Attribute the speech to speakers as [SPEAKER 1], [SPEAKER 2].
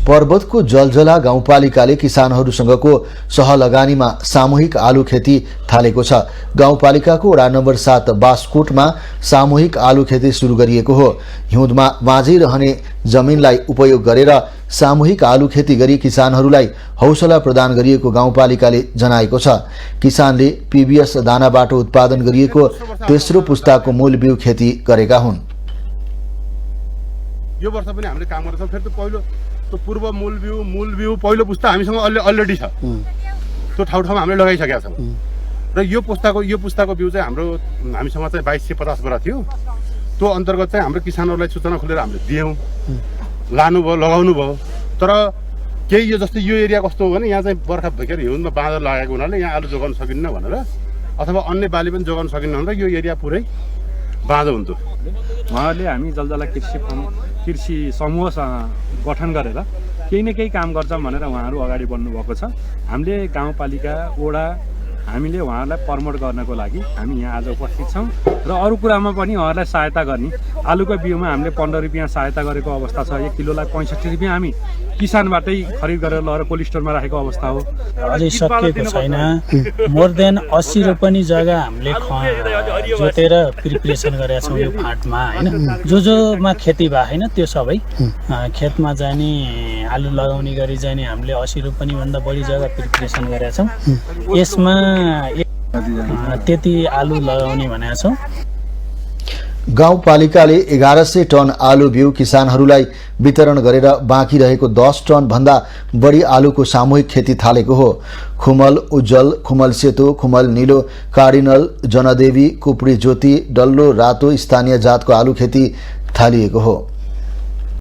[SPEAKER 1] पर्वतको जलजला गाउँपालिकाले किसानहरूसँगको सहलगानीमा सामूहिक आलु खेती थालेको छ। गाउँपालिकाको वडा नम्बर 7 बासकोटमा सामूहिक आलु खेती सुरु गरिएको हो। हिउँदमा बाँझै रहने जमिनलाई उपयोग गरेर सामूहिक आलु खेती गरी किसानहरूलाई हौसला प्रदान गरिएको गाउँपालिकाले जनाएको छ। किसानले पीबीएस दानाबाट उत्पादन गरिएको तेस्रो पुस्ताको मूल बिउ खेती गरेका हुन्।
[SPEAKER 2] यो वर्ष पनि हामीले काम गर्छौं। फेरि पहिलो त्यो पूर्व मूल बिउ पहिलो पुस्ता हामीसँग अलरेडी छ। त्यो ठाउँमा हामीले लगाइसकेका छौं र यो पुस्ताको बिउ चाहिँ हामीसँग चाहिँ 2250 बोरा थियो। त्यो अन्तर्गत चाहिँ हाम्रो किसानहरूलाई सूचना खोलेर हामीले दियौं, लानु भयो, लगाउनु भयो। तर केही यो जस्तो यो एरिया कस्तो हो भने यहाँ चाहिँ बर्खा भएकोले हिउँदमा बाँदर लागेको हुनाले यहाँ आलु जोगाउन सकिन्न भनेर, अथवा अन्य बाली पनि जोगाउन सकिन्न भनेर यो एरिया पुरै बाँझो हुन्थ्यो।
[SPEAKER 3] उहाँहरूले हामी जलजला कृषि समूह गठन गरेर केही न केही काम गर्छौँ भनेर उहाँहरू अगाडि बढ्नु भएको छ। हामीले गाउँपालिका वडा हामीले उहाँहरूलाई प्रमोट गर्नको लागि हामी यहाँ आज उपस्थित छौँ र अरू कुरामा पनि उहाँहरूलाई सहायता गर्ने। आलुको बिउमा हामीले 15 रुपियाँ सहायता गरेको अवस्था छ। 1 किलोलाई 65 रुपियाँ हामी किसानबाटै खरिद गरेर लगेर कोल्ड स्टोरमा राखेको अवस्था हो।
[SPEAKER 4] अझै सकिएको छैन। मोर देन 80 रोपनी जग्गा हामीले जोतेर प्रिपरेसन गरेका छौँ यो फाँटमा हैन। जोमा खेती भए हैन त्यो सबै खेतमा जाने आलु लगाउने गरी जाने हामीले 80 रोपनी भन्दा बढी जग्गा प्रिपरेसन गरेका छौँ। यसमा त्यति आलु लगाउने भनेका छौँ।
[SPEAKER 1] गाउँपालिकाले 1100 टन आलु बिउ किसानहरूलाई वितरण गरेर बाँकी रहेको 10 टन भन्दा बढी आलुको सामूहिक खेती थालेको हो। खुमल उज्जवल, खुमल सेतो, खुमल नीलो, कार्डिनल, जनदेवी, कुपडी ज्योति, डल्लो रातो स्थानीय जातको आलु खेती थालिएको हो।